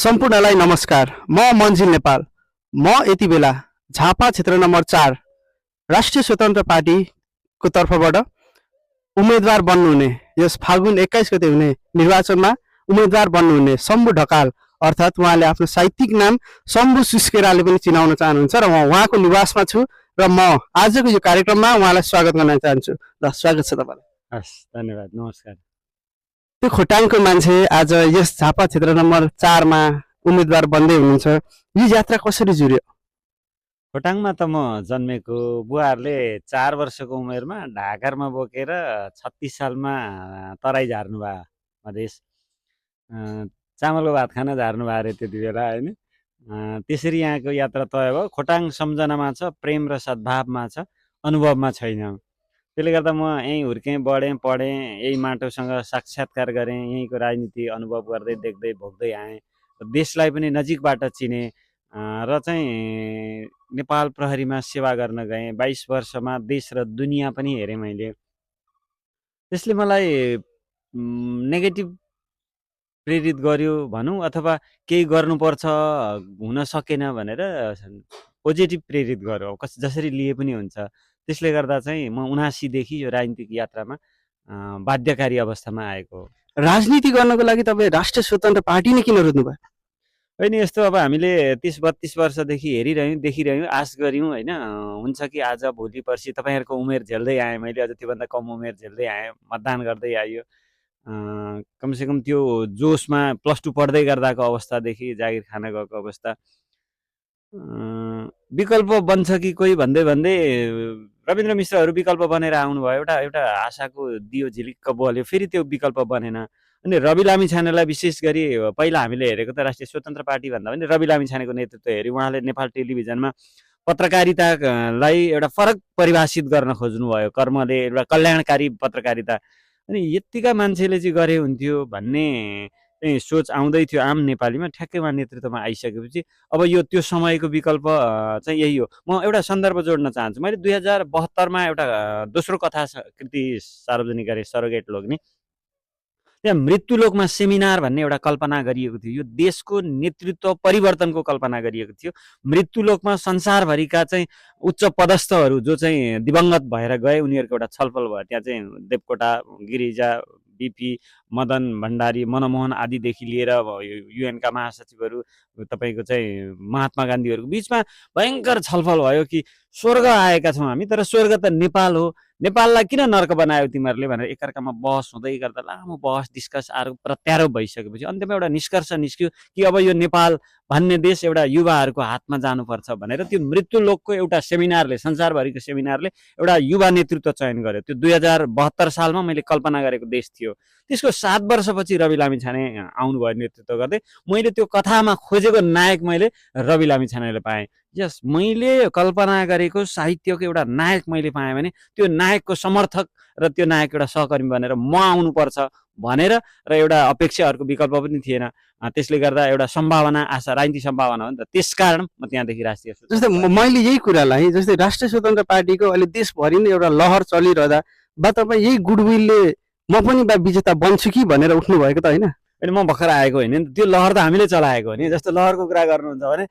सम्पूर्णलाई नमस्कार। म मन्जिल नेपाल। म यति बेला झापा क्षेत्र नम्बर 4 राष्ट्रिय स्वतन्त्र पार्टीको तर्फबाट उम्मेदवार बन्नुहुने यस फागुन 21 गते हुने निर्वाचनमा उम्मेदवार बन्नुहुने शम्भु ढकाल अर्थात् उहाँले आफ्नो साहित्यिक नाम शम्भु सुस्केराले पनि चिनाउन चाहनुहुन्छ र म उहाँको निवासमा छु र म आजको यो कार्यक्रममा उहाँलाई स्वागत गर्न चाहन्छु। ल, स्वागत छ तपाईँलाई। हस्, धन्यवाद, नमस्कार। त्यो खोटाङको मान्छे आज यस झापा क्षेत्र नम्बर 4 मा उम्मेदवार बन्दै हुनुहुन्छ। यो यात्रा कसरी जुर्यो? खोटाङमा त म जन्मेको। बुवाहरूले 4 वर्षको उमेरमा ढाकरमा बोकेर 36 सालमा तराई झार्नु भयो, मधेस। चामलको भात खान झार्नु भयो अरे त्यति बेला, होइन? त्यसरी यहाँको यात्रा तय भयो। खोटाङ सम्झनामा छ, प्रेम र सद्भावमा छ, अनुभवमा छैन। त्यसले गर्दा म यहीँ हुर्केँ, बढेँ, पढेँ, यही माटोसँग साक्षात्कार गरेँ, यहीँको राजनीति अनुभव गर्दै देख्दै भोग्दै आएँ। देशलाई पनि नजिकबाट चिनेँ र चाहिँ नेपाल प्रहरीमा सेवा गर्न गएँ। 22 वर्षमा देश र दुनियाँ पनि हेरेँ मैले। त्यसले मलाई नेगेटिभ प्रेरित गर्यो भनौँ, अथवा केही गर्नुपर्छ हुन सकेन भनेर पोजिटिभ प्रेरित गर्यो, जसरी लिए पनि हुन्छ। त्यसले गर्दा चाहिँ म 79 देखि यो राजनीतिक यात्रामा बाध्यकारी अवस्थामा आएको हो। राजनीति गर्नको लागि तपाईँ राष्ट्रिय स्वतन्त्र पार्टी नै किन रोज्नुभयो? होइन, यस्तो अब हामीले 30-32 वर्षदेखि हेरिरह्यौँ, देखिरह्यौँ, आश गऱ्यौँ, होइन? हुन्छ कि आज भोलि पर्सि तपाईँहरूको उमेर झेल्दै आएँ, मैले अझ त्योभन्दा कम उमेर झेल्दै आएँ, मतदान गर्दै आइयो। कमसेकम त्यो जोसमा +2 पढ्दै गर्दाको अवस्थादेखि जागिर खान गएको अवस्था। विकल्प बन्छ कि कोही भन्दै भन्दै रविन्द्र मिश्रहरू विकल्प बनेर आउनुभयो। एउटा आशाको दियो झिलिक्क बल्यो, फेरि त्यो विकल्प बनेन। अनि रवि लामिछानेलाई विशेष गरी पहिला हामीले हेरेको त राष्ट्रिय स्वतन्त्र पार्टी भन्दा पनि रवि लामिछानेको नेतृत्व हेऱ्यौँ। उहाँले नेपाल टेलिभिजनमा पत्रकारितालाई एउटा फरक परिभाषित गर्न खोज्नुभयो, कर्मले एउटा कल्याणकारी पत्रकारिता। अनि यत्तिका मान्छेले चाहिँ गरे हुन्थ्यो भन्ने चाहिँ सोच आउँदै थियो आम नेपालीमा। ठ्याक्कै उहाँ नेतृत्वमा आइसकेपछि अब यो त्यो समयको विकल्प चाहिँ यही हो। म एउटा सन्दर्भ जोड्न चाहन्छु। मैले 2072मा एउटा दोस्रो कथा कृति सार्वजनिक गरेँ, सरोगेट लोग्ने। त्यहाँ मृत्युलोकमा सेमिनार भन्ने एउटा कल्पना गरिएको थियो। यो देशको नेतृत्व परिवर्तनको कल्पना गरिएको थियो। मृत्युलोकमा संसारभरिका चाहिँ उच्च पदस्थहरू जो चाहिँ दिवंगत भएर गए, उनीहरूको एउटा छलफल भयो। त्यहाँ चाहिँ देवकोटा, गिरिजा, बिपी, मदन भण्डारी, मनमोहन आदिदेखि लिएर युएनका महासचिवहरू, तपाईँको चाहिँ महात्मा गान्धीहरूको बिचमा भयङ्कर छलफल भयो कि स्वर्ग आएका छौँ हामी, तर स्वर्ग त नेपाल हो, नेपाललाई किन नर्क बनायो तिमीहरूले भनेर एकअर्कामा बहस हुँदै गर्दा लामो बहस डिस्कस आरोप प्रत्यारोप भइसकेपछि अन्त्यमा एउटा निष्कर्ष निस्क्यो कि अब यो नेपाल भन्ने देश एउटा युवाहरूको हातमा जानुपर्छ भनेर त्यो मृत्युलोकको एउटा सेमिनारले, संसारभरिको सेमिनारले एउटा युवा नेतृत्व चयन गर्यो। त्यो 2072 सालमा मैले कल्पना गरेको देश थियो। त्यसको 7 वर्षपछि रवि लामिछाने आउनुभयो नेतृत्व गर्दै। मैले त्यो कथामा खोजेको नायक मैले रवि लामिछानेलाई पाएँ। यस, मैले कल्पना गरेको साहित्यको एउटा नायक मैले पाएँ भने त्यो नायकको समर्थक र त्यो नायक एउटा सहकर्मी बनेर म आउनुपर्छ भनेर र एउटा अपेक्षाहरूको विकल्प पनि थिएन। त्यसले गर्दा एउटा सम्भावना, आशा, राजनीतिक सम्भावना हो नि त। त्यसकारण म त्यहाँदेखि राष्ट्रिय जस्तै मैले यही कुरालाई, जस्तै राष्ट्रिय स्वतन्त्र पार्टीको अहिले देशभरि नै एउटा लहर चलिरहँदा बा तपाईँ यही गुडविलले म पनि बा विजेता बन्छु कि भनेर उठ्नु भएको त होइन? अनि म भर्खर आएको होइन नि, त्यो लहर त हामीले चलाएको हो नि। जस्तो लहरको कुरा गर्नुहुन्छ भने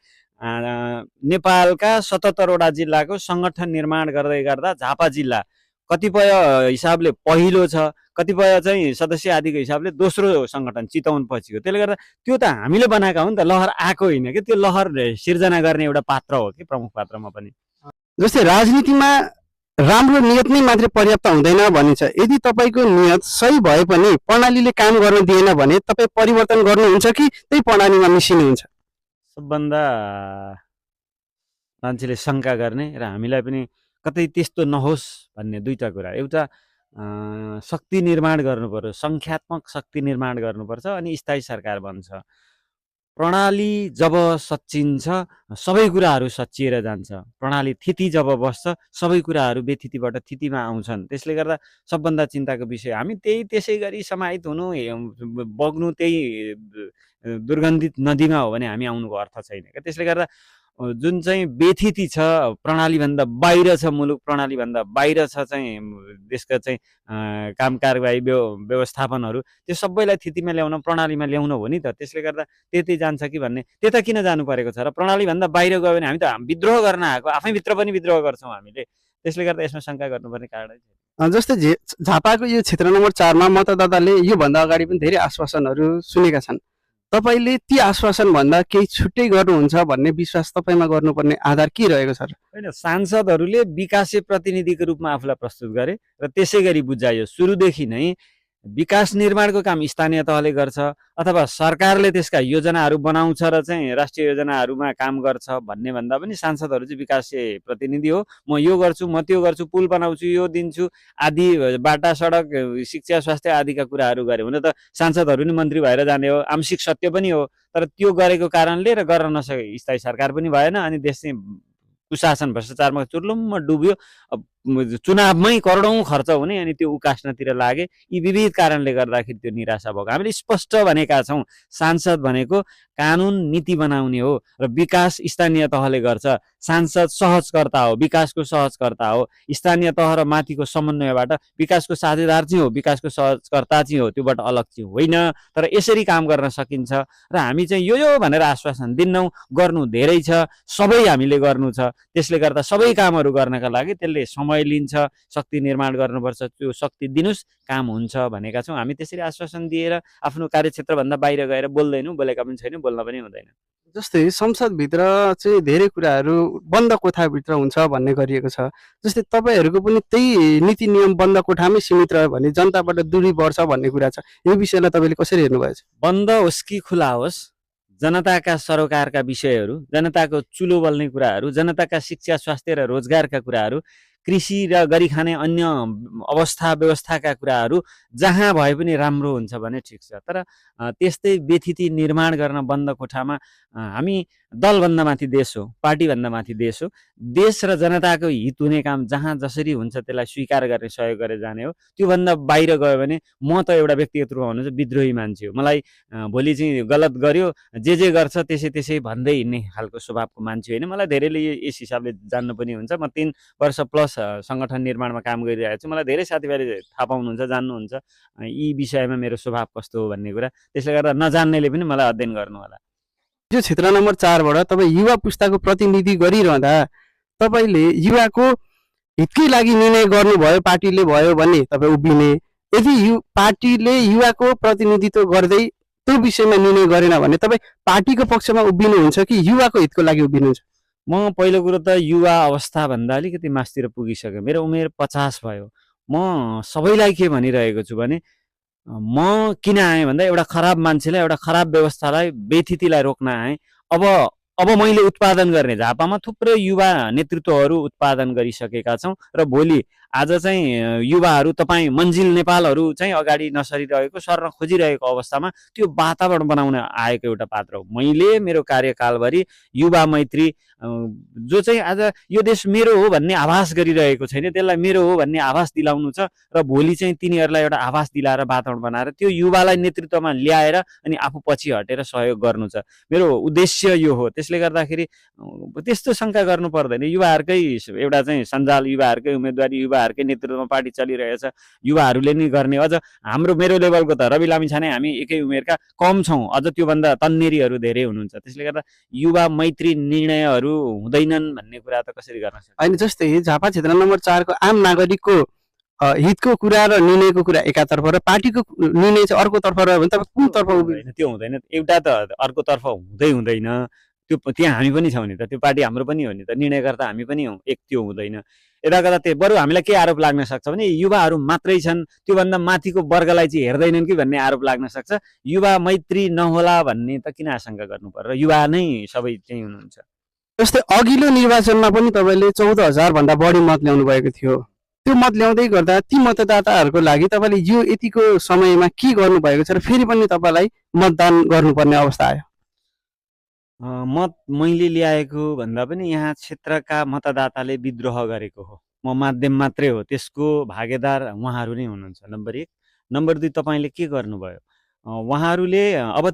नेपालका 77वटा जिल्लाको सङ्गठन निर्माण गर्दै गर्दा झापा जिल्ला कतिपय हिसाबले पहिलो छ, कतिपय चाहिँ सदस्य आदिको हिसाबले दोस्रो सङ्गठन चितवन पछि हो। त्यसले गर्दा त्यो त हामीले बनाएका हो नि त, लहर आएको होइन कि। त्यो लहर सिर्जना गर्ने एउटा पात्र हो कि, प्रमुख पात्रमा पनि। जस्तै राजनीतिमा राम्रो नियत नै मात्रै पर्याप्त हुँदैन भनिन्छ। यदि तपाईँको नियत सही भए पनि प्रणालीले काम गर्न दिएन भने तपाईँ परिवर्तन गर्नुहुन्छ कि त्यही प्रणालीमा मिसिनुहुन्छ? सबभन्दा मान्छेले शङ्का गर्ने र हामीलाई पनि कतै त्यस्तो नहोस् भन्ने दुईटा कुरा। एउटा शक्ति निर्माण गर्नुपर्छ, सङ्ख्यात्मक शक्ति निर्माण गर्नुपर्छ, अनि स्थायी सरकार बन्छ। प्रणाली जब सच्चिन्छ सबै कुराहरू सच्चिएर जान्छ। प्रणाली थिति जब बस्छ सबै कुराहरू बेथितिबाट थितिमा आउँछन्। त्यसले गर्दा सबभन्दा चिन्ताको विषय हामी त्यसै गरी समाहित हुनु, बग्नु त्यही दुर्गन्धित नदीमा हो भने हामी आउनुको अर्थ छैन क्या। त्यसले गर्दा जुन चाहिँ व्यथिति छ, प्रणालीभन्दा बाहिर छ, मुलुक प्रणालीभन्दा बाहिर छ चाहिँ देशका चाहिँ काम कारबाही व्यवस्थापनहरू, त्यो सबैलाई थितिमा ल्याउन, प्रणालीमा ल्याउन हो नि त। त्यसले गर्दा त्यतै जान्छ कि भन्ने, त्यता किन जानु परेको छ र? प्रणालीभन्दा बाहिर गयो भने हामी त विद्रोह गर्न आएको, आफैभित्र पनि विद्रोह गर्छौँ हामीले। त्यसले गर्दा यसमा शङ्का गर्नुपर्ने कारणै छैन। जस्तै झापाको यो क्षेत्र नम्बर 4 मा मतदाताले योभन्दा अगाडि पनि धेरै आश्वासनहरू सुनेका छन्। तपाईँले ती आश्वासनभन्दा केही छुट्टै गर्नुहुन्छ भन्ने विश्वास तपाईँमा गर्नुपर्ने आधार के रहेको छ र? होइन, सांसदहरूले विकासे प्रतिनिधिको रूपमा आफूलाई प्रस्तुत गरे र त्यसै गरी बुझाइयो। सुरुदेखि नै विकास निर्माणको काम स्थानीय तहले गर्छ अथवा सरकारले त्यसका योजनाहरू बनाउँछ र चाहिँ राष्ट्रिय योजनाहरूमा काम गर्छ भन्ने भन्दा पनि सांसदहरू चाहिँ विकासे प्रतिनिधि हो। म यो गर्छु, म त्यो गर्छु, पुल बनाउँछु, यो दिन्छु आदि, बाटा सडक शिक्षा स्वास्थ्य आदिका कुराहरू गरे। हुन त सांसदहरू नि मन्त्री भएर जाने हो, आंशिक सत्य पनि हो, तर त्यो गरेको कारणले र गर्न नसके स्थायी सरकार पनि भएन अनि देश चाहिँ कुशासन भ्रष्टाचारमा चुर्लुम्म डुब्यो। चुनावमै करोडौँ खर्च हुने अनि त्यो उकास्नतिर लागे। यी विविध कारणले गर्दाखेरि त्यो निराशा भएको। हामीले स्पष्ट भनेका छौँ, सांसद भनेको कानुन नीति बनाउने हो र विकास स्थानीय तहले गर्छ। सांसद सहजकर्ता हो, विकासको सहजकर्ता हो। स्थानीय तह र माथिको समन्वयबाट विकासको साझेदार चाहिँ हो, विकासको सहजकर्ता चाहिँ हो, त्योबाट अलग चाहिँ होइन। तर यसरी काम गर्न सकिन्छ र हामी चाहिँ यो भनेर आश्वासन दिन्नौँ। गर्नु धेरै छ, सबै हामीले गर्नु छ। त्यसले गर्दा सबै कामहरू गर्नका लागि त्यसले समय लिन्छ, शक्ति निर्माण गर्नुपर्छ, त्यो शक्ति दिनुस्, काम हुन्छ भनेका छौँ। हामी त्यसरी आश्वासन दिएर आफ्नो कार्यक्षेत्रभन्दा बाहिर गएर बोल्दैनौँ, बोलेका पनि छैनौँ, बोल्न पनि हुँदैन। जस्तै संसदभित्र चाहिँ धेरै कुराहरू बन्द कोठाभित्र हुन्छ भन्ने गरिएको छ। जस्तै तपाईँहरूको पनि त्यही नीति नियम बन्द कोठामै सीमित रह्यो भने जनताबाट दूरी बढ्छ भन्ने कुरा छ। यो विषयलाई तपाईँले कसरी हेर्नुभएको छ? बन्द होस् कि खुला होस्, जनताका सरोकारका विषयहरू, जनताको चुलो बल्ने कुराहरू, जनताका शिक्षा स्वास्थ्य र रोजगारका कुराहरू, कृषि र गरी खाने अन्य अवस्था व्यवस्थाका कुराहरू जहाँ भए पनि राम्रो हुन्छ भने ठिक छ। तर त्यस्तै व्यथिति निर्माण गर्न बन्द कोठामा हामी दलभन्दा माथि देश हो, पार्टीभन्दा माथि देश हो। देश र जनताको हित हुने काम जहाँ जसरी हुन्छ त्यसलाई स्वीकार गर्ने, सहयोग गरेर जाने हो। त्योभन्दा बाहिर गयो भने म त एउटा व्यक्तिगत रूपमा भन्नु चाहिँ विद्रोही मान्छे हो। मलाई भोलि चाहिँ गलत गर्यो, जे गर्छ त्यसै त्यसै भन्दै हिँड्ने खालको स्वभावको मान्छे होइन। मलाई धेरैले यस हिसाबले जान्नु पनि हुन्छ। म 3 वर्ष प्लस सङ्गठन निर्माणमा काम गरिरहेको छु। मलाई धेरै साथीभाइले थाहा पाउनुहुन्छ, जान्नुहुन्छ यी विषयमा मेरो स्वभाव कस्तो हो भन्ने कुरा। त्यसले गर्दा नजान्नेले पनि मलाई अध्ययन गर्नु होला। यो क्षेत्र नम्बर 4 बाट तपाईँ युवा पुस्ताको प्रतिनिधि गरिरहँदा तपाईँले युवाको हितकै लागि निर्णय गर्नुभयो, पार्टीले भयो भने तपाईँ उभिने, यदि पार्टीले युवाको प्रतिनिधित्व गर्दै त्यो विषयमा निर्णय गरेन भने तपाईँ पार्टीको पक्षमा उभिनुहुन्छ कि युवाको हितको लागि उभिनुहुन्छ? म पहिलो कुरो त युवा अवस्थाभन्दा अलिकति मासतिर पुगिसकेँ। मेरो उमेर 50 भयो। म सबैलाई के भनिरहेको छु भने म किन आएँ भन्दा एउटा खराब मान्छेलाई, एउटा खराब व्यवस्थालाई, व्यथितिलाई रोक्न आएँ। अब मैले उत्पादन गर्ने, झापामा थुप्रै युवा नेतृत्वहरू उत्पादन गरिसकेका छौँ र भोलि आज चाहिँ युवाहरू, तपाईँ मन्जिल नेपालहरू चाहिँ अगाडि नसरिरहेको, सर्न खोजिरहेको अवस्थामा त्यो वातावरण बनाउन आएको एउटा पात्र हो। मैले मेरो कार्यकालभरि युवा मैत्री जो चाहिँ आज यो देश मेरो हो भन्ने आभास गरिरहेको छैन, त्यसलाई मेरो हो भन्ने आभास दिलाउनु छ र भोलि चाहिँ तिनीहरूलाई एउटा आभास दिलाएर वातावरण बनाएर त्यो युवालाई नेतृत्वमा ल्याएर अनि आफू पछि हटेर सहयोग गर्नु छ। मेरो उद्देश्य यो हो। त्यसले गर्दाखेरि त्यस्तो शङ्का गर्नु पर्दैन। युवाहरूकै एउटा चाहिँ सञ्जाल, युवाहरूकै उम्मेदवारी, युवाहरूकै नेतृत्वमा पार्टी चलिरहेछ, युवाहरूले नि गर्ने। अझ मेरो लेभलको त रवि लामिछाने हामी एकै उमेरका कम छौँ, अझ त्योभन्दा तन्नेरीहरू धेरै हुनुहुन्छ। त्यसले गर्दा युवा मैत्री निर्णयहरू हुँदैनन् भन्ने कुरा त कसरी गर्न सक्छ? होइन, जस्तै झापा क्षेत्र नम्बर 4 को आम नागरिकको हितको कुरा र निर्णयको कुरा एकातर्फ र पार्टीको निर्णय चाहिँ अर्कोतर्फ रह्यो भने तपाईँ कुन तर्फ उभिनुहुन्छ? त्यो हुँदैन। एउटा त अर्कोतर्फ हुँदैन। त्यो त्यहाँ हामी पनि छौँ नि त, त्यो पार्टी हाम्रो पनि हो नि त, निर्णयकर्ता हामी पनि हौँ। त्यो हुँदैन। यता कता त्यो बरु हामीलाई के आरोप लाग्न सक्छ भने युवाहरू मात्रै छन्, त्योभन्दा माथिको वर्गलाई चाहिँ हेर्दैनन् कि भन्ने आरोप लाग्न सक्छ। युवा मैत्री नहोला भन्ने त किन आशंका गर्नु पर्छ? युवा नै सबै चाहिँ हुनुहुन्छ। जस्तै अघिल्लो निर्वाचनमा पनि तपाईँले 14,000 भन्दा बढी मत ल्याउनु भएको थियो। त्यो मत ल्याउँदै गर्दा ती मतदाताहरूको लागि तपाईँले यो यतिको समयमा के गर्नुभएको छ र फेरि पनि तपाईँलाई मतदान गर्नुपर्ने अवस्था आयो? मत मैले ल्याएको भन्दा पनि यहाँ क्षेत्रका मतदाताले विद्रोह गरेको हो। म माध्यम मात्रै हो, त्यसको भागेदार उहाँहरू नै हुनुहुन्छ। नम्बर 1। नम्बर 2, तपाईँले के गर्नुभयो? उहाँहरूले अब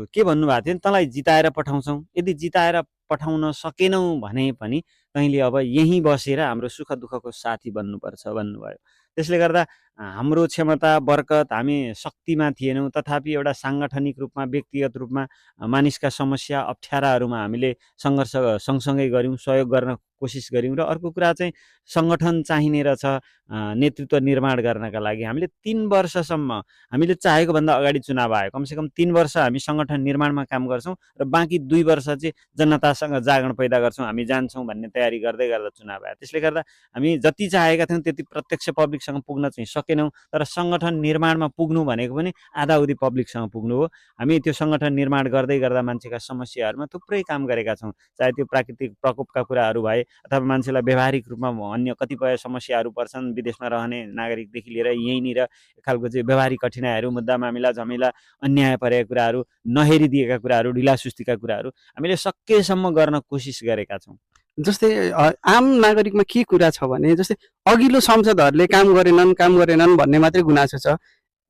के भन्नुभएको थियो, तँलाई जिताएर पठाउँछौँ, यदि जिताएर पठाउन सकेनौँ भने पनि तैँले अब यहीँ बसेर हाम्रो सुख दुःखको साथी बन्नुपर्छ भन्नुभयो। त्यसले गर्दा हाम्रो क्षमता बरकत हामी शक्तिमा थिएनौँ, तथापि एउटा साङ्गठनिक रूपमा व्यक्तिगत रूपमा मानिसका समस्या अप्ठ्याराहरूमा हामीले सङ्घर्ष सँगसँगै गऱ्यौँ, सहयोग गर्न कोसिस गऱ्यौँ। र अर्को कुरा चाहिँ सङ्गठन चाहिने रहेछ नेतृत्व निर्माण गर्नका लागि। हामीले 3 वर्षसम्म हामीले चाहेको भन्दा अगाडि चुनाव आयो, कमसेकम 3 वर्ष हामी सङ्गठन निर्माणमा काम गर्छौँ र बाँकी 2 वर्ष चाहिँ जनतासँग जागरण पैदा गर्छौँ, हामी जान्छौँ भन्ने तयारी गर्दै गर्दा चुनाव आयो। त्यसले गर्दा हामी जति चाहेका थियौँ त्यति प्रत्यक्ष पब्लिकसँग पुग्न चाहिँ सकेनौँ, तर सङ्गठन निर्माणमा पुग्नु भनेको पनि आधाउधी पब्लिकसँग पुग्नु हो। हामी त्यो सङ्गठन निर्माण गर्दै गर्दा मान्छेका समस्याहरूमा थुप्रै काम गरेका छौँ, चाहे त्यो प्राकृतिक प्रकोपका कुराहरू भए अथवा मान्छेलाई व्यावहारिक रूपमा अन्य कतिपय समस्याहरू पर्छन्, विदेशमा रहने नागरिकदेखि लिएर यहीँनिर एक खालको चाहिँ व्यावहारिक कठिनाइहरू, मुद्दा मामिला झमेला, अन्याय परेका कुराहरू, नहेरिदिएका कुराहरू, ढिलासुस्तीका कुराहरू हामीले सकेसम्म गर्न कोसिस गरेका छौँ। जस्तै आम नागरिकमा के कुरा छ भने जस्तै अघिल्लो संसदहरूले काम गरेनन् भन्ने मात्रै गुनासो छ।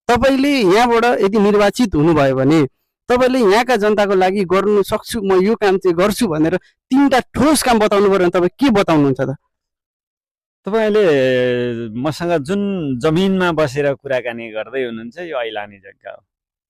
तपाईँले यहाँबाट यदि निर्वाचित हुनुभयो भने तपाईँले यहाँका जनताको लागि गर्नु सक्छु, म यो काम चाहिँ गर्छु भनेर 3टा ठोस काम बताउनु पर्यो भने तपाईँ के बताउनुहुन्छ त? तपाईँले मसँग जुन जमिनमा बसेर कुराकानी गर्दै हुनुहुन्छ यो ऐलानी जग्गा हो।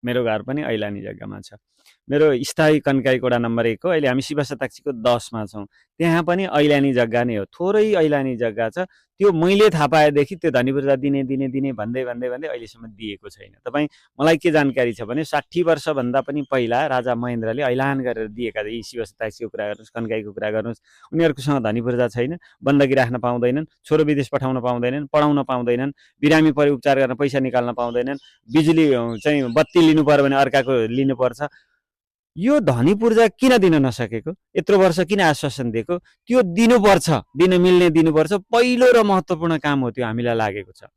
मेरो घर पनि ऐलानी जग्गामा छ। मेरो स्थायी कन्काई वडा नम्बर 1 हो। अहिले हामी शिवशताक्षीको 10 मा छौँ। त्यहाँ पनि ऐलानी जग्गा नै हो, थोरै ऐलानी जग्गा छ। त्यो मैले थाहा पाएदेखि त्यो धनीपूर्जा दिने भन्दै अहिलेसम्म दिएको छैन। तपाईँ मलाई के जानकारी छ भने 60 वर्षभन्दा पनि पहिला राजा महेन्द्रले ऐलान गरेर दिएका, यी शिवशताक्षीको कुरा गर्नुहोस्, कन्काईको कुरा गर्नुहोस्, उनीहरूकोसँग धनीपूर्जा छैन, बन्दगी राख्न पाउँदैनन्, छोरो विदेश पठाउन पाउँदैनन्, पढाउन पाउँदैनन्, बिरामी परे उपचार गर्न पैसा निकाल्न पाउँदैनन्, बिजुली चाहिँ बत्ती लिनु पर्यो भने अर्काको लिनुपर्छ। यो धनी पूर्जा किन दिन नसकेको, यत्रो वर्ष किन आश्वासन दिएको, त्यो दिनुपर्छ, दिन मिल्ने दिनुपर्छ। पहिलो र महत्त्वपूर्ण काम हो, त्यो हामीलाई लागेको छ।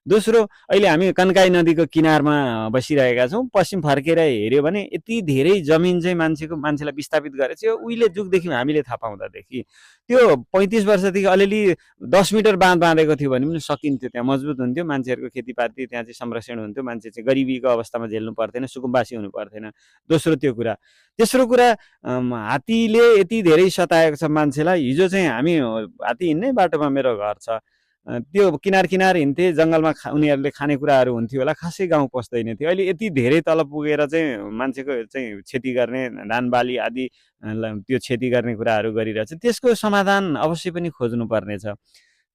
दोस्रो, अहिले हामी कन्काई नदीको किनारमा बसिरहेका छौँ। पश्चिम फर्केर हेऱ्यो भने यति धेरै जमिन चाहिँ मान्छेलाई विस्थापित गरेको छ। उहिले जुगदेखि हामीले थाहा पाउँदादेखि त्यो 35 वर्षदेखि अलिअलि 10 मिटर बाँध बाँधेको थियो भने पनि सकिन्थ्यो, त्यहाँ मजबुत हुन्थ्यो, मान्छेहरूको खेतीपाती त्यहाँ चाहिँ संरक्षण हुन्थ्यो, मान्छे चाहिँ गरिबीको अवस्थामा झेल्नु पर्थेन, सुकुम्बासी हुनु पर्थेन। दोस्रो त्यो कुरा। तेस्रो कुरा, हात्तीले यति धेरै सताएको छ मान्छेलाई। हिजो चाहिँ हामी हात्ती हिँड्ने बाटोमा मेरो घर छ, त्यो किनार हिँड्थे, जङ्गलमा उनीहरूले खानेकुराहरू हुन्थ्यो होला, खासै गाउँ पस्दैन थियो। अहिले यति धेरै तल पुगेर चाहिँ मान्छेको चाहिँ क्षति गर्ने, धान बाली आदि त्यो क्षति गर्ने कुराहरू गरिरहेछ। त्यसको समाधान अवश्य पनि खोज्नुपर्ने छ।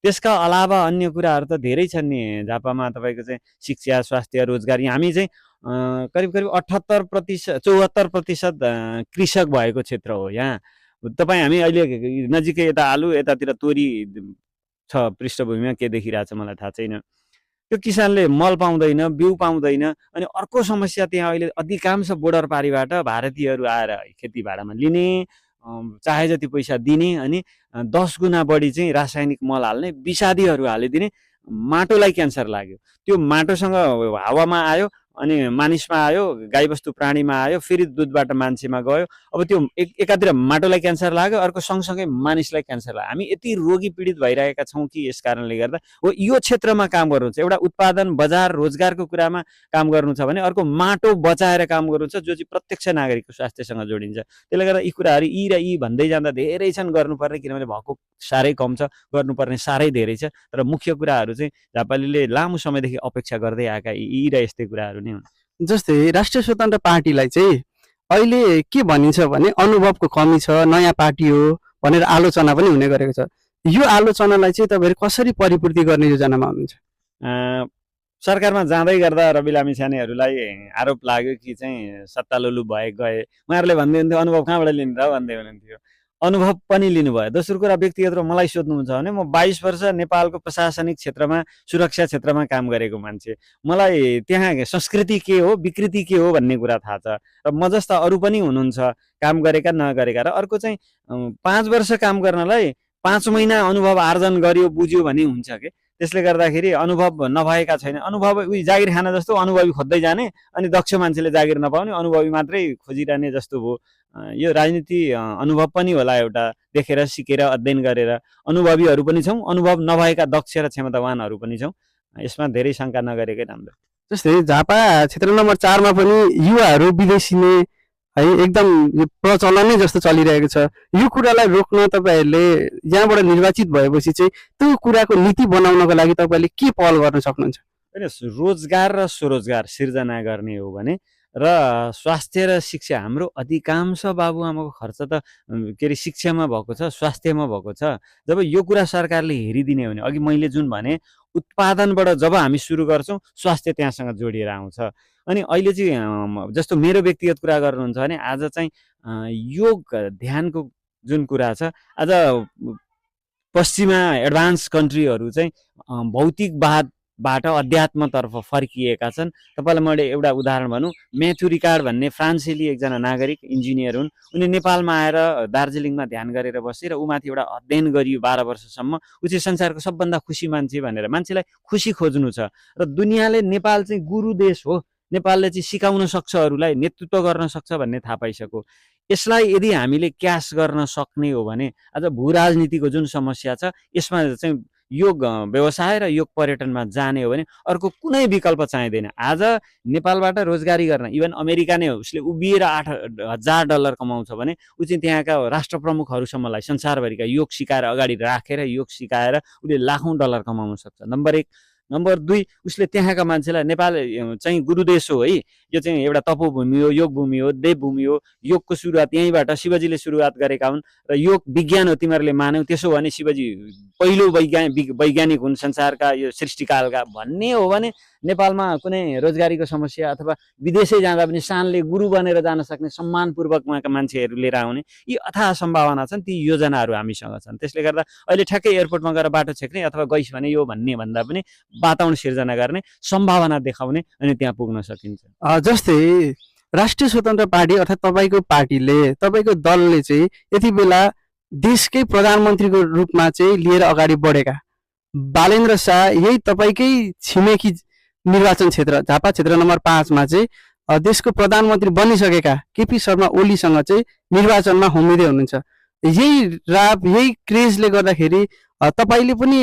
त्यसका अलावा अन्य कुराहरू त धेरै छन् नि। झापामा तपाईँको चाहिँ शिक्षा, स्वास्थ्य, रोजगारी, हामी चाहिँ करिब 74% कृषक भएको क्षेत्र हो यहाँ। तपाईँ हामी अहिले नजिकै यता आलु, यतातिर तोरी छ पृष्ठभूमिमा, के देखिरहेछ मलाई थाहा छैन। त्यो किसानले मल पाउँदैन, बिउ पाउँदैन। अनि अर्को समस्या, त्यहाँ अहिले अधिकांश बोर्डर पारीबाट भारतीयहरू आएर खेती भाडामा लिने, चाहे जति पैसा दिने, अनि 10 गुणा बढी चाहिँ रासायनिक मल हाल्ने, विषादीहरू हालिदिने। माटोलाई क्यान्सर लाग्यो, त्यो माटोसँग हावामा आयो, अनि मानिसमा आयो, गाईबस्तु प्राणीमा आयो, फेरि दुधबाट मान्छेमा गयो। अब त्यो एकातिर माटोलाई क्यान्सर लाग्यो, अर्को सँगसँगै मानिसलाई क्यान्सर लाग्यो। हामी यति रोगी पीडित भइरहेका छौँ कि यस कारणले गर्दा हो यो क्षेत्रमा काम गर्नु छ। एउटा उत्पादन, बजार, रोजगारको कुरामा काम गर्नु छ भने अर्को माटो बचाएर काम गर्नु छ, जो चाहिँ प्रत्यक्ष नागरिकको स्वास्थ्यसँग जोडिन्छ। त्यसले गर्दा यी कुराहरू यी र यी भन्दै जाँदा धेरै छन् गर्नुपर्ने, किनभने भएको साह्रै कम छ, गर्नुपर्ने साह्रै धेरै छ। तर मुख्य कुराहरू चाहिँ झापालीले लामो समयदेखि अपेक्षा गर्दै आएका यी र यस्तै कुराहरू नै हुन्। जस्तै राष्ट्रिय स्वतन्त्र पार्टीलाई चाहिँ अहिले के भनिन्छ भने अनुभवको कमी छ, नयाँ पार्टी हो भनेर आलोचना पनि हुने गरेको छ। यो आलोचनालाई चाहिँ तपाईँहरू कसरी परिपूर्ति गर्ने योजनामा हुनुहुन्छ? सरकारमा जाँदै गर्दा रवि लामिछानेहरूलाई आरोप लाग्यो कि चाहिँ सत्तालुलु भए गए। उहाँहरूले भन्दै हुन्थ्यो अनुभव कहाँबाट लिनु त भन्दै हुनुहुन्थ्यो। अनुभव पनि लिनुभयो। दोस्रो कुरा, व्यक्तिगत रूपमा मलाई सोध्नुहुन्छ भने म 22 वर्ष नेपालको प्रशासनिक क्षेत्रमा, सुरक्षा क्षेत्रमा काम गरेको मान्छे। मलाई त्यहाँ संस्कृति के हो, विकृति के हो भन्ने कुरा थाहा छ। र म जस्ता अरू पनि हुनुहुन्छ काम गरेका नगरेका। र अर्को चाहिँ 5 वर्ष काम गर्नलाई 5 महिना अनुभव आर्जन गर्यो, बुझ्यो भने हुन्छ के। त्यसले गर्दाखेरि अनुभव नभएका छैन। अनुभव उही जागिर खाना जस्तो अनुभवी खोज्दै जाने, अनि दक्ष मान्छेले जागिर नपाउने, अनुभवी मात्रै खोजिरहने जस्तो भयो। यो राजनीति अनुभव पनि होला, एउटा देखेर सिकेर अध्ययन गरेर। अनुभवीहरू पनि छौँ, अनुभव नभएका दक्ष र क्षमतावानहरू पनि छौँ। यसमा धेरै शङ्का नगरेकै राम्रो। जस्तै झापा क्षेत्र नम्बर 4 मा पनि युवाहरू विदेशिने है एकदम यो प्रचलन नै जस्तो चलिरहेको छ। यो कुरालाई रोक्न तपाईँहरूले यहाँबाट निर्वाचित भएपछि चाहिँ त्यो कुराको नीति बनाउनको लागि तपाईँहरूले के पहल गर्न सक्नुहुन्छ? होइन, रोजगार र स्वरोजगार सिर्जना गर्ने हो भने र स्वास्थ्य र शिक्षा, हाम्रो अधिकांश बाबुआमाको खर्च त के अरे शिक्षामा भएको छ, स्वास्थ्यमा भएको छ। जब यो कुरा सरकारले हेरिदिने हो भने, अघि मैले जुन भने उत्पादनबाट जब हामी सुरु गर्छौँ, स्वास्थ्य त्यहाँसँग जोडिएर आउँछ। अनि अहिले चाहिँ जस्तो मेरो व्यक्तिगत कुरा गर्नुहुन्छ भने आज चाहिँ योग ध्यानको जुन कुरा छ, आज पश्चिमा एडभान्स कन्ट्रीहरू चाहिँ भौतिकवादबाट अध्यात्मतर्फ फर्किएका छन्। तपाईँलाई मैले एउटा उदाहरण भनौँ, म्याथ्यु रिकार्ड भन्ने फ्रान्सेली एकजना नागरिक इन्जिनियर हुन्। उनी नेपालमा आएर दार्जिलिङमा ध्यान गरेर बसे र उमाथि एउटा अध्ययन गरियो 12 वर्षसम्म। ऊ चाहिँ संसारको सबभन्दा खुसी मान्छे भनेर, मान्छेलाई खुसी खोज्नु छ र दुनियाँले नेपाल चाहिँ गुरु देश हो, नेपालले चाहिँ सिकाउन सक्छ, अरूलाई नेतृत्व गर्न सक्छ भन्ने थाहा पाइसक्यो। यसलाई यदि हामीले क्यास गर्न सक्ने हो भने आज भू राजनीतिको जुन समस्या छ यसमा चाहिँ योग व्यवसाय र योग पर्यटनमा जाने हो भने अर्को कुनै विकल्प चाहिँदैन। आज नेपालबाट रोजगारी गर्न इभन अमेरिका नै हो, उसले उभिएर $8,000 कमाउँछ भने ऊ चाहिँ त्यहाँका राष्ट्र प्रमुखहरूसम्मलाई संसारभरिका योग सिकाएर अगाडि राखेर योग सिकाएर उसले लाखौँ डलर कमाउन सक्छ। नम्बर 1। नम्बर 2, उसले त्यहाँका मान्छेलाई, नेपाल चाहिँ गुरुदेश हो है, यो चाहिँ एउटा तपोभूमि हो, योग भूमि हो, देवभूमि हो। योगको सुरुवात यहीँबाट शिवजीले सुरुवात गरेका हुन् र योग विज्ञान हो, तिमीहरूले मान्यौ, त्यसो भने शिवजी पहिलो वैज्ञानिक हुन् संसारका, यो सृष्टिकालका भन्ने हो भने नेपालमा कुनै रोजगारीको समस्या अथवा विदेशै जाँदा पनि शानले गुरु बनेर जान सक्ने, सम्मानपूर्वक उहाँका मान्छेहरू लिएर आउने यी अथाह सम्भावना छन्। ती योजनाहरू हामीसँग छन्। त्यसले गर्दा अहिले ठ्याक्कै एयरपोर्टमा गएर बाटो छेक्ने अथवा गइस भने यो भन्ने भन्दा पनि वातावरण सिर्जना गर्ने, सम्भावना देखाउने, अनि त्यहाँ पुग्न सकिन्छ। जस्तै राष्ट्रिय स्वतन्त्र पार्टी अर्थात् तपाईँको पार्टीले, तपाईँको दलले चाहिँ यति बेला देशकै प्रधानमन्त्रीको रूपमा चाहिँ लिएर अगाडि बढेका बालेन्द्र शाह, यही तपाईँकै छिमेकी निर्वाचन क्षेत्र झापा क्षेत्र नम्बर 5 मा चाहिँ देशको प्रधानमन्त्री बनिसकेका केपी शर्मा ओलीसँग चाहिँ निर्वाचनमा होमिँदै हुनुहुन्छ। यही राप, यही क्रेजले गर्दाखेरि तपाईँले पनि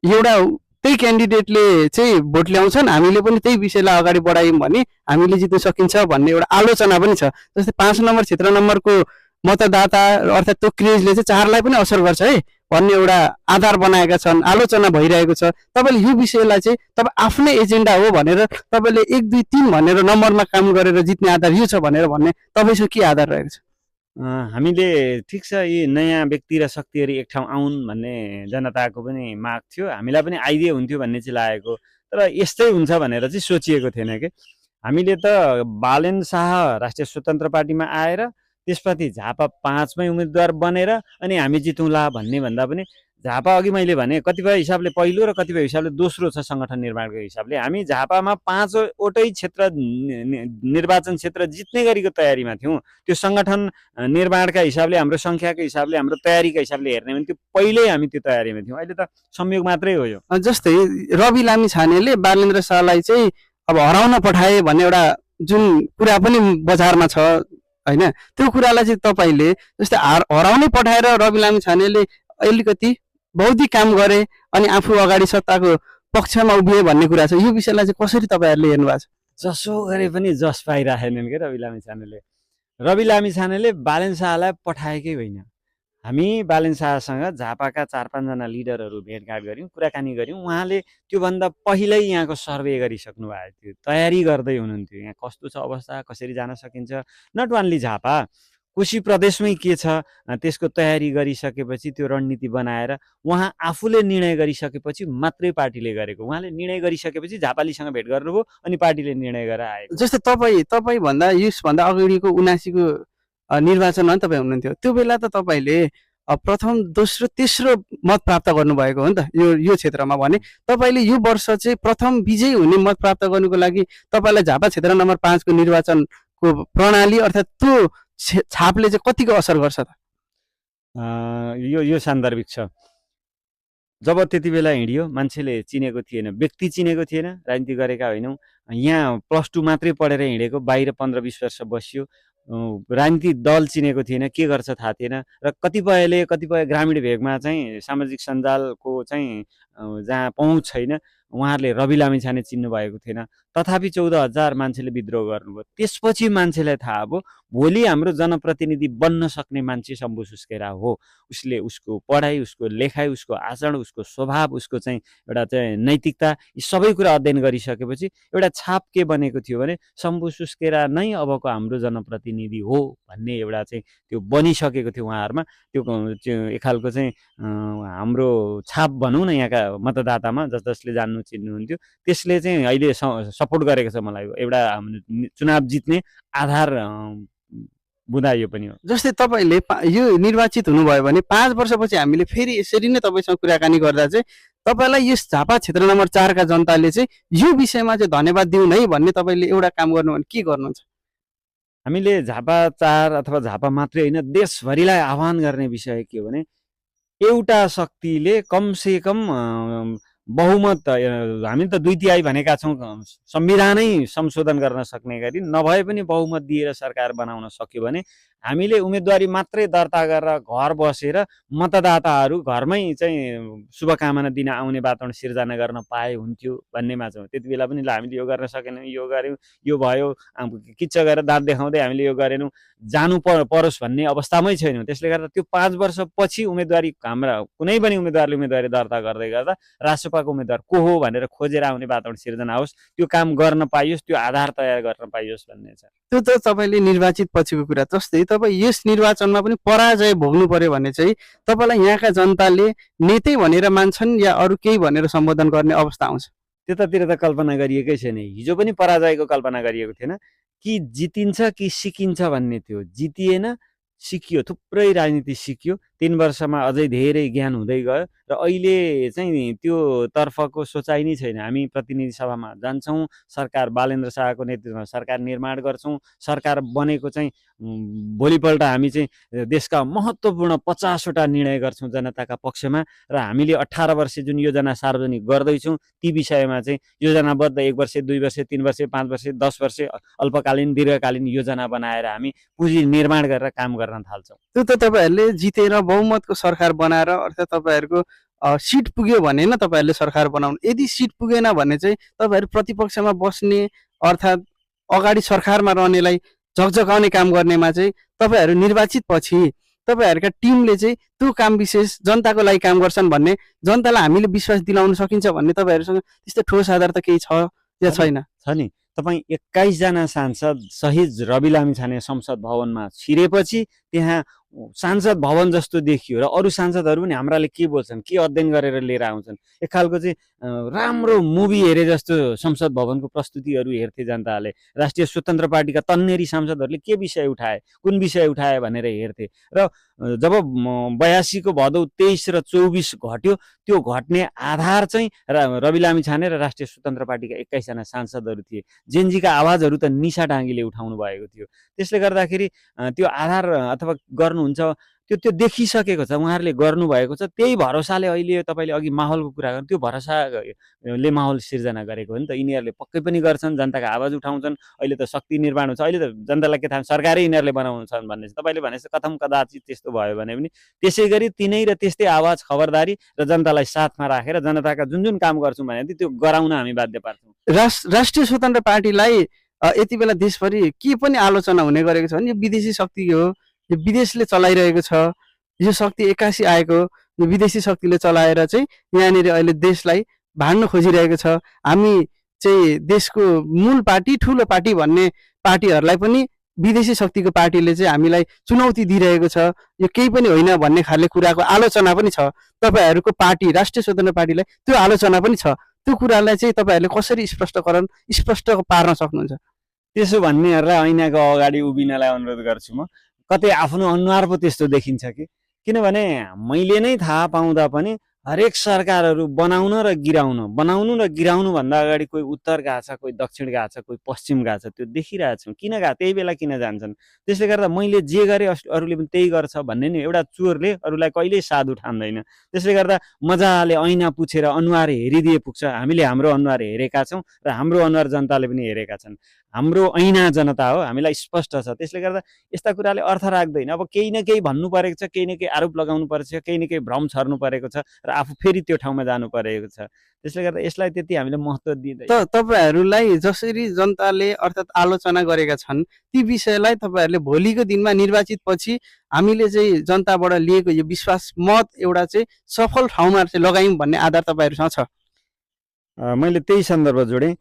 एउटा त्यही क्यान्डिडेटले चाहिँ भोट ल्याउँछन्, हामीले पनि त्यही विषयलाई अगाडि बढायौँ भने हामीले जित्न सकिन्छ भन्ने एउटा आलोचना पनि छ। जस्तै 5 नम्बर क्षेत्र नम्बरको मतदाता अर्थात् त्यो क्रेजले चाहिँ 4लाई पनि असर गर्छ है भन्ने एउटा आधार बनाएका छन्, आलोचना भइरहेको छ। तपाईँले यो विषयलाई चाहिँ तपाईँ आफ्नै एजेन्डा हो भनेर तपाईँले 1, 2, 3 भनेर नम्बरमा काम गरेर जित्ने आधार यो छ भनेर भन्ने तपाईँसँग के आधार रहेको छ? हामीले ठिक छ, यी नयाँ व्यक्ति र शक्तिहरू एक ठाउँ आउन् भन्ने जनताको पनि माग थियो, हामीलाई पनि आइदिए हुन्थ्यो भन्ने चाहिँ लागेको, तर यस्तै हुन्छ भनेर चाहिँ सोचिएको थिएन कि। हामीले त बालेन शाह राष्ट्रिय स्वतन्त्र पार्टीमा आएर त्यसपछि झापा 5 मै उम्मेदवार बनेर अनि हामी जितौँला भन्ने भन्दा पनि झापा अघि मैले भने कतिपय हिसाबले पहिलो र कतिपय हिसाबले दोस्रो छ सङ्गठन निर्माणको हिसाबले। हामी झापामा 5वटै क्षेत्र निर्वाचन क्षेत्र जित्ने गरीको तयारीमा थियौँ। त्यो सङ्गठन निर्माणका हिसाबले, हाम्रो सङ्ख्याको हिसाबले, हाम्रो तयारीका हिसाबले हेर्ने भने त्यो पहिल्यै हामी त्यो तयारीमा थियौँ। अहिले त संयोग मात्रै हो यो। जस्तै रवि लामिछानेले बालेन्द्र शाहलाई चाहिँ अब हराउन पठाए भन्ने एउटा जुन कुरा पनि बजारमा छ हैन, त्यो कुरालाई चाहिँ तपाईँले जस्तै हराउनै पठाएर रवि लामिछानेले अलिकति बौद्धिक काम गरे अनि आफू अगाडि सत्ताको पक्षमा उभिए भन्ने कुरा छ। यो विषयलाई चाहिँ कसरी तपाईँहरूले हेर्नु भएको छ? जसो गरे पनि जस पाइराखेनन् के रवि लामिछानेले। रवि लामिछानेले बालेन शाहलाई पठाएकै होइन। हामी बालेन शाहसँग झापाका 4-5 जना लिडरहरू भेटघाट गऱ्यौँ, कुराकानी गऱ्यौँ। उहाँले त्योभन्दा पहिल्यै यहाँको सर्वे गरिसक्नु भएको थियो, तयारी गर्दै हुनुहुन्थ्यो। यहाँ कस्तो छ अवस्था, कसरी जान सकिन्छ, नट ओन्ली झापा, कोशी प्रदेशमै के छ त्यसको तयारी गरिसकेपछि त्यो रणनीति बनाएर उहाँ आफूले निर्णय गरिसकेपछि मात्रै पार्टीले गरेको। उहाँले निर्णय गरिसकेपछि झापालीसँग भेट गर्नुभयो अनि पार्टीले निर्णय गरेर आएको। जस्तै तपाईँ भन्दा यसभन्दा अगाडिको 79को निर्वाचनमा तपाईँ हुनुहुन्थ्यो, त्यो बेला त तपाईँले प्रथम, दोस्रो, तेस्रो मत प्राप्त गर्नुभएको हो नि त यो क्षेत्रमा। भने तपाईँले यो वर्ष चाहिँ प्रथम विजयी हुने मत प्राप्त गर्नुको लागि तपाईँलाई झापा क्षेत्र नम्बर 5 को निर्वाचनको प्रणाली अर्थात् त्यो छापले चाहिँ कतिको असर गर्छ त? यो सान्दर्भिक छ। जब त्यति बेला हिँडियो, मान्छेले चिनेको थिएन, व्यक्ति चिनेको थिएन, राजनीति गरेका होइनौँ। यहाँ +2 मात्रै पढेर हिँडेको, बाहिर 15-20 वर्ष बस्यो, राजनीति दल चिनेको थिएन, के गर्छ थाहा थिएन। र कतिपय ग्रामीण भेगमा चाहिँ सामाजिक सञ्जालको चाहिँ जहाँ पहुँच छैन, उहाँहरूले रवि लामिछाने चिन्नु भएको थिएन। तथापि 14,000 मान्छेले विद्रोह गर्नुभयो। त्यसपछि मान्छेलाई थाहा भयो भोलि हाम्रो जनप्रतिनिधि बन्न सक्ने मान्छे शम्भु सुस्केरा हो। उसले उसको पढाइ, उसको लेखाइ, उसको आचरण, उसको स्वभाव, उसको चाहिँ एउटा चाहिँ नैतिकता, यी सबै कुरा अध्ययन गरिसकेपछि एउटा छाप के बनेको थियो भने शम्भु सुस्केरा नै अबको हाम्रो जनप्रतिनिधि हो भन्ने एउटा चाहिँ त्यो बनिसकेको थियो उहाँहरूमा। त्यो एक खालको चाहिँ हाम्रो छाप भनौँ न यहाँका मतदातामा, जसले जान्नु चिन्नुहुन्थ्यो, त्यसले चाहिँ अहिले सपोर्ट गरेको छ मलाई। एउटा चुनाव जित्ने आधार बुँदा यो पनि हो। जस्तै तपाईँले यो निर्वाचित हुनुभयो भने 5 वर्षपछि हामीले फेरि यसरी नै तपाईँसँग कुराकानी गर्दा चाहिँ तपाईँलाई यस झापा क्षेत्र नम्बर 4 का जनताले चाहिँ यो विषयमा चाहिँ धन्यवाद दिउँ है भन्ने तपाईँले एउटा काम गर्नु भने के गर्नुहुन्छ? हामीले झापा 4 अथवा झापा मात्रै होइन देशभरिलाई आह्वान गर्ने विषय के हो भने एउटा शक्तिले कमसेकम बहुमत, हामी त 2/3 भनेका छौँ, संविधानै संशोधन गर्न सक्ने गरी नभए पनि बहुमत दिएर सरकार बनाउन सक्यो भने हामीले उम्मेदवारी मात्रै दर्ता गरेर घर बसेर मतदाताहरू घरमै चाहिँ शुभकामना दिन आउने वातावरण सिर्जना गर्न पाए हुन्थ्यो भन्नेमा छौँ। त्यति बेला पनि ल हामीले यो गर्न सकेनौँ, यो गऱ्यौँ, यो भयो, किच्च गरेर दाँत देखाउँदै हामीले यो गरेनौँ, जानु परोस् भन्ने अवस्थामै छैनौँ। त्यसले गर्दा त्यो 5 वर्षपछि उम्मेदवारी हाम्रा कुनै पनि उम्मेदवारले उम्मेदवारी दर्ता गर्दै गर्दा राष्ट्रपाको उम्मेदवार को हो भनेर खोजेर आउने वातावरण सिर्जना होस्, त्यो काम गर्न पाइयोस्, त्यो आधार तयार गर्न पाइयोस् भन्ने छ। त्यो त तपाईँले निर्वाचित पछिको कुरा। जस्तै तपाईँ यस निर्वाचनमा पनि पराजय भोग्नु पर्यो भने चाहिँ तपाईँलाई यहाँका जनताले नेतै भनेर मान्छन् या अरू केही भनेर सम्बोधन गर्ने अवस्था आउँछ? त्यतातिर त कल्पना गरिएकै छैन। हिजो पनि पराजयको कल्पना गरिएको थिएन। कि जितिन्छ कि सिकिन्छ भन्ने थियो। जितिएन, सिकियो, थुप्रै राजनीति सिकियो। 3 वर्षमा अझै धेरै ज्ञान हुँदै गयो र अहिले चाहिँ त्यो तर्फको सोचाइ नै छैन। हामी प्रतिनिधि सभामा जान्छौँ, सरकार बालेन्द्र शाहको नेतृत्वमा सरकार निर्माण गर्छौँ। सरकार बनेको चाहिँ भोलिपल्ट हामी चाहिँ देशका महत्त्वपूर्ण 50 वटा निर्णय गर्छौँ जनताका पक्षमा र हामीले 18 वर्ष जुन योजना सार्वजनिक गर्दैछौँ ती विषयमा चाहिँ योजनाबद्ध 1 वर्ष, 2 वर्ष, 3 वर्ष, 5 वर्ष, 10 वर्ष अल्पकालीन दीर्घकालीन योजना बनाएर हामी पुँजी निर्माण गरेर काम गर्न थाल्छौँ। त्यो त तपाईँहरूले जितेर बहुमतको सरकार बनाएर अर्थात् तपाईँहरूको सिट पुग्यो भने न तपाईँहरूले सरकार बनाउनु। यदि सिट पुगेन भने चाहिँ तपाईँहरू प्रतिपक्षमा बस्ने अर्थात् अगाडि सरकारमा रहनेलाई झकझकाउने काम गर्नेमा चाहिँ तपाईँहरू निर्वाचित पछि तपाईँहरूका टिमले चाहिँ त्यो काम विशेष जनताको लागि काम गर्छन् भन्ने जनतालाई हामीले विश्वास दिलाउन सकिन्छ भन्ने तपाईँहरूसँग त्यस्तो ठोस आधार त केही छ या छैन? छ नि। तपाईँ 21 जना सांसद सहित रवि लामिछाने संसद भवनमा छिरेपछि त्यहाँ सांसद भवन जस्तो देखियो र अरू सांसदहरू पनि हाम्राले के बोल्छन्, के अध्ययन गरेर लिएर आउँछन्, एक खालको चाहिँ राम्रो मुभी हेरे जस्तो संसद भवनको प्रस्तुतिहरू हेर्थे जनताले। राष्ट्रिय स्वतन्त्र पार्टीका तन्नेरी सांसदहरूले के विषय उठाए, कुन विषय उठाए भनेर हेर्थे। र जब 82 को भदौ 23 र 24 घट्यो, त्यो घट्ने आधार चाहिँ रवि लामिछाने र राष्ट्रिय स्वतन्त्र पार्टीका 21 जना सांसदहरू थिए। जेनजीका आवाजहरू त निशा डाङ्गीले उठाउनु भएको थियो। त्यसले गर्दाखेरि त्यो आधार अथवा गर्नुहुन्छ त्यो देखिसकेको छ, उहाँहरूले गर्नुभएको छ। त्यही भरोसाले अहिले तपाईँले अघि माहौलको कुरा गर्नु, त्यो भरोसाले माहौल सिर्जना गरेको हो नि त। यिनीहरूले पक्कै पनि गर्छन्, जनताको आवाज उठाउँछन्। अहिले त शक्ति निर्माण हुन्छ, अहिले त जनतालाई के थाहा सरकारै यिनीहरूले बनाउँछन् भन्ने छ। तपाईँले भनेपछि कथम कदाचित त्यस्तो भयो भने पनि त्यसै गरी तिनै र त्यस्तै आवाज, खबरदारी र जनतालाई साथमा राखेर जनताका जुन जुन काम गर्छौँ भने त्यो गराउन हामी बाध्य पार्छौँ। राष्ट्रिय स्वतन्त्र पार्टीलाई यति बेला देशभरि के पनि आलोचना हुने गरेको छ भने यो विदेशी शक्ति हो, यो विदेशले चलाइरहेको छ, यो शक्ति 81 आएको यो विदेशी शक्तिले चलाएर चाहिँ यहाँनिर अहिले देशलाई भाड्न खोजिरहेको छ। हामी चाहिँ देशको मूल पार्टी, ठुलो पार्टी भन्ने पार्टीहरूलाई पनि विदेशी शक्तिको पार्टीले चाहिँ हामीलाई चुनौती दिइरहेको छ, यो केही पनि होइन भन्ने खाले कुराको आलोचना पनि छ। तपाईँहरूको पार्टी राष्ट्रिय स्वतन्त्र पार्टीलाई त्यो आलोचना पनि छ। त्यो कुरालाई चाहिँ तपाईँहरूले कसरी स्पष्ट पार्न सक्नुहुन्छ? त्यसो भन्नेहरूलाई ऐनाको अगाडि उभिनलाई अनुरोध गर्छु म। कतै आफ्नो अनुहार पो त्यस्तो देखिन्छ कि? किनभने मैले नै थाहा पाउँदा पनि हरेक सरकारहरू बनाउनु र गिराउनु भन्दा अगाडि कोही उत्तर गएको छ, कोही दक्षिण गएको छ, कोही पश्चिम गएको छ, त्यो देखिरहेछौँ। किन गएको, त्यही बेला किन जान्छन्? त्यसले गर्दा मैले जे गरेँ अरूले पनि त्यही गर्छ भन्ने नि एउटा चोरले अरूलाई कहिल्यै साधु ठान्दैन। त्यसले गर्दा मजाले ऐना पुछेर अनुहार हेरिदिए पुग्छ। हामीले हाम्रो अनुहार हेरेका छौँ र हाम्रो अनुहार जनताले पनि हेरेका छन्। हाम्रो ऐना जनता हो, हामीलाई स्पष्ट छ। त्यसले गर्दा यस्ता कुराले अर्थ राख्दैन। अब केही न केही भन्नु परेको छ, केही न केही आरोप लगाउनु पर्छ, केही न केही भ्रम छर्नु परेको छ र आफू फेरि त्यो ठाउँमा जानु परेको छ। त्यसले गर्दा यसलाई त्यति हामीले महत्त्व दिँदैन। तपाईँहरूलाई जसरी जनताले अर्थात् आलोचना गरेका छन् ती विषयलाई तपाईँहरूले भोलिको दिनमा निर्वाचित पछि हामीले चाहिँ जनताबाट लिएको यो विश्वास मत एउटा चाहिँ सफल ठाउँमा चाहिँ लगायौँ भन्ने आधार तपाईँहरूसँग छ? मैले त्यही सन्दर्भ जोडेँ।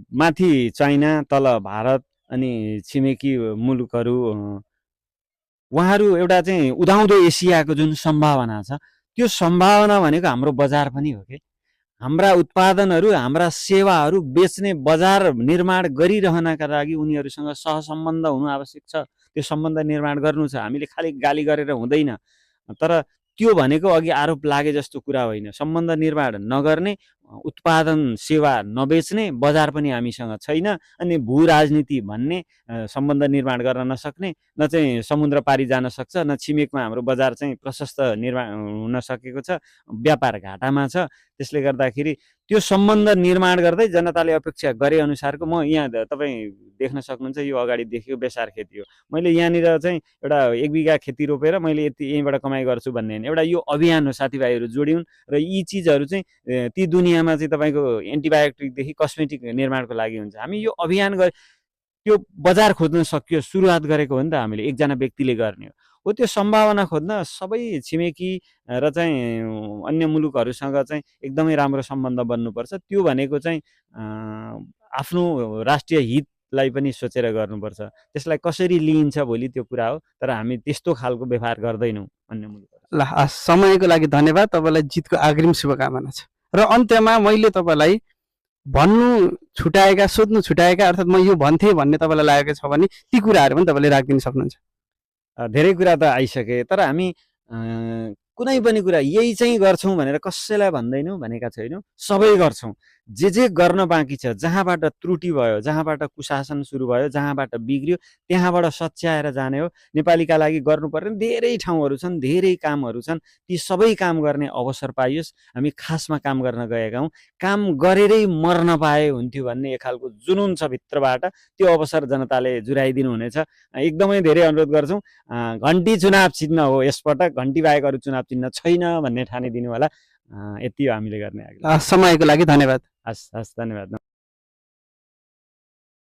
माथि चाइना, तल भारत अनि छिमेकी मुलुकहरू, उहाँहरू एउटा चाहिँ उदाउँदो एसियाको जुन सम्भावना छ, त्यो सम्भावना भनेको हाम्रो बजार पनि हो कि। हाम्रा उत्पादनहरू, हाम्रा सेवाहरू बेच्ने बजार निर्माण गरिरहनका लागि उनीहरूसँग सहसम्बन्ध हुनु आवश्यक छ। त्यो सम्बन्ध निर्माण गर्नु छ। हामीले खालि गाली गरेर हुँदैन। तर त्यो भनेको अघि आरोप लागे जस्तो कुरा होइन। सम्बन्ध निर्माण नगर्ने, उत्पादन सेवा नबेच्ने बजार पनि हामीसँग छैन। अनि भू राजनीति भन्ने सम्बन्ध निर्माण गर्न नसक्ने, न चाहिँ समुद्र पारी जान सक्छ, न छिमेकमा हाम्रो बजार चाहिँ प्रशस्त निर्माण हुन सकेको छ, व्यापार घाटामा छ। त्यसले गर्दाखेरि त्यो सम्बन्ध निर्माण गर्दै जनताले अपेक्षा गरे अनुसारको, म यहाँ तपाईँ देख्न सक्नुहुन्छ यो अगाडि देखियो बेसार खेती हो। मैले यहाँनिर चाहिँ एउटा 1 बिघा खेती रोपेर मैले यति यहीँबाट कमाइ गर्छु भन्ने होइन। एउटा यो अभियान हो, साथीभाइहरू जोडिउन् र यी चिजहरू चाहिँ ती दुनियाँमा चाहिँ तपाईँको एन्टिबायोटिकदेखि कस्मेटिक निर्माणको लागि हुन्छ। हामी यो अभियान त्यो बजार खोज्न सकियो, सुरुवात गरेको हो नि त हामीले, एकजना व्यक्तिले गर्ने हो। त्यो सम्भावना खोज्न सबै छिमेकी र चाहिँ अन्य मुलुकहरूसँग चाहिँ एकदमै राम्रो सम्बन्ध बन्नुपर्छ। त्यो भनेको चाहिँ आफ्नो राष्ट्रिय हितलाई पनि सोचेर गर्नुपर्छ। त्यसलाई कसरी लिइन्छ भोलि त्यो कुरा हो। तर हामी त्यस्तो खालको व्यवहार गर्दैनौँ अन्य मुलुकहरू। ल, समयको लागि धन्यवाद। तपाईँलाई जितको अग्रिम शुभकामना छ। र अन्त्यमा मैले तपाईँलाई भन्नु छुटाएका, सोध्नु छुटाएका, अर्थात् म यो भन्थेँ भन्ने तपाईँलाई लागेको छ भने ती कुराहरू पनि तपाईँले राखिदिन सक्नुहुन्छ। धेरै कुरा त आइसके, तर हामी कुनै पनि कुरा यही चाहिँ गर्छौँ भनेर कसैलाई भन्दैनौँ, भनेका छैनौँ। सबै गर्छौँ। जे गर्न बाँकी छ, जहाँबाट त्रुटि भयो, जहाँबाट कुशासन सुरु भयो, जहाँबाट बिग्रियो, त्यहाँबाट सच्याएर जाने हो। नेपालीका लागि गर्नुपर्ने धेरै ठाउँहरू छन्, धेरै कामहरू छन्। ती सबै काम गर्ने अवसर पाइयोस्। हामी खासमा काम गर्न गएका हौँ। काम गरेरै मर्न पाए हुन्थ्यो भन्ने एक खालको जुनुन छ भित्रबाट। त्यो अवसर जनताले जुराइदिनु हुनेछ। एकदमै धेरै अनुरोध गर्छौँ। घन्टी चुनाव चिन्ह हो यसपटक, घन्टी बाहेक अरू चुनाव चिन्ह छैन भन्ने ठानिदिनु होला। यति हो हामीले गर्ने। समयको लागि धन्यवाद। हस्, धन्यवाद।